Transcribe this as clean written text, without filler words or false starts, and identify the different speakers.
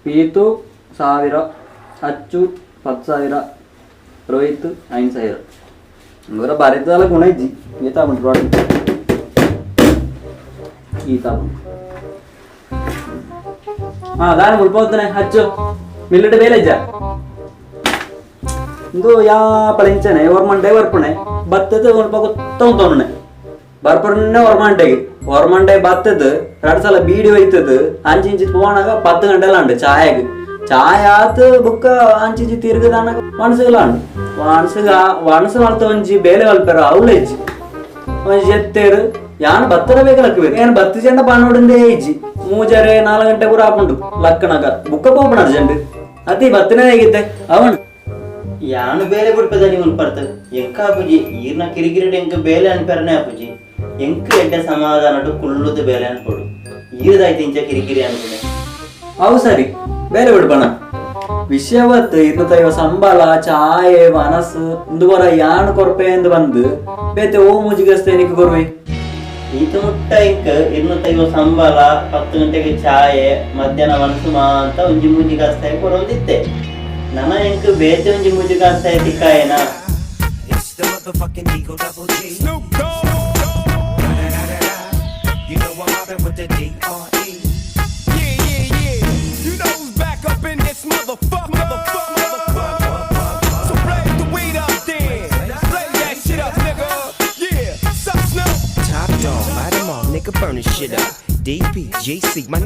Speaker 1: ಪೀತು 1000, ಅಚ್ಚು 10,000, ರೋಹಿತ್ 5,000. ಇವರ ಬರೆದಲ್ಲ ಗುಣ ಇಜ್ಜಿ. ಈತ ಉಂಟು ನೋಡಿ, ಈತ ಉಂಟು. ಹಾ ದಾನ ಮುಲ್ಪ ಹೋಗ್ತಾನೆ. ಅಚ್ಚು ಮಿಲ್ಲುಡು ಬೇಲೆಜ್ಜ ಇಂದು ಯಾಪಲ ಇಂಚನೆ ಒರ್ಮಂಡೆ ಬರ್ಪುಣೆ ಬತ್ತದ ಮುಲ್ಪ ಗೊತ್ತ ಉಂಟು ಬರ್ಪುಣೆ. ಒರ್ಮಂಟೆಗೆ ಒರ್ಮಂಡೆ ಬತ್ತದ 2 ಸಲ ಬೀಡಿ ಒಯ್ತದ. ಅಂಚಿ ಇಂಚಿ ಪೋಣಾಗ 10 ಗಂಟೆಲ ಉಂಡು ಚಾಯಗ್. ಚಾಯ್ ಆತ್ ಬುಕ್ಕ ಅಂಚಿ ಇಂಚಿ ತಿರುಗದಾನಾಗ ಒಣಸುಗಲ ಉಂಡು. ಒಣಸುಗ ಒಣಸು ಮಲ್ತ ಒಂಜಿ ಬೇಲೆ ಮಲ್ಪೆರ ಅವ್ಲು ಇಜ್ಜಿ. ಒಂಜಿ ಎತ್ತೇರು ಯಾನ್ ಬತ್ತರ ಬೇಗ ಲಕ್ಕಬೇಕು. ಏನ್ ಬತ್ತು ಚೆಂಡ ಪಾನೋಡಂದೇ ಇಜ್ಜಿ. 3:30 4 ಗಂಟೆ ಪೂರ ಆಪುಂಡು ಲಕ್ಕನಾಗ. ಬುಕ್ಕ ಪೋಪುಣ ಅರ್ಜೆಂಟ್ ಅತಿ ಬತ್ತನೇ ಹೇಗಿದ್ದೆ ಅವನು.
Speaker 2: ಯಾನು ಬೇಲೆ ಬಿಡ್ಪದ ಮುಲ್ಪರ್ತ ಎಂಕ ಅಪುಜಿ. ಈರ್ನ ಕಿರಿಕಿರಿಡ್ ಎಂಕ ಬೇಲೆ ಅನ್ಪೆರನೆ ಅಪುಜಿ. ಎಂಕ್ ಎಡ್ಡೆ ಸಮಾಧಾನಡು ಕುಳ್ಳುದು ಬೇಲೆ ಅನ್ಪೊಡು. ಈರ್ದಾಯ್ತು ಇಂಚ ಕಿರಿಕಿರಿ ಅನ್ಪುನೆ.
Speaker 1: ಅವು ಸರಿ, ಬೇಲೆ ಬಿಡ್ಪಣ ವಿಷಯವತ್ತು. ಇರ್ನ ತೈವ ಸಂಬಳ ಚಾಯೆ ಮನಸ್ಸು ಇಂದು ಬರ ಯಾನು ಕೊರ್ಪೆ ಎಂದು ಬಂದು ಬೇತೆ ಓ ಮೂಜಿಗಸ್ತೇನಿಕ್ ಕೊರ್ವೆ.
Speaker 2: ಈತ ಮುಟ್ಟ ಇಂಕ್ 250 ಸಂಬಳ, 10 ಗಂಟೆಗೆ ಚಾಯೆ, ಮಧ್ಯಾಹ್ನ ಮನಸ್ಸು ಮಾಂತ ಒಂಜಿ ಮೂಜಿ ಕಾಸ್ತಾಯ ಕೊರೊಂದಿತ್ತೆ. ನನ ಎಂಕ್ ಬೇತೆ ಒಂಜಿ ಮೂಜಿ ಕಾಸ್ತಾಯ ತಿಕ್ಕಾಯೇನಾ?
Speaker 3: It's the motherfucking Eagle Double G. Snoop Dogg. You know I'm mobbing with the D.R.E.
Speaker 4: Yeah. You know who's back up in this motherfucker. Motherfucker. So blaze the weed up then. Blaze that shit up, nigga. Yeah. Sup, Snoop?
Speaker 3: Top dog, light 'em all, nigga, burn this shit up. DPGC, my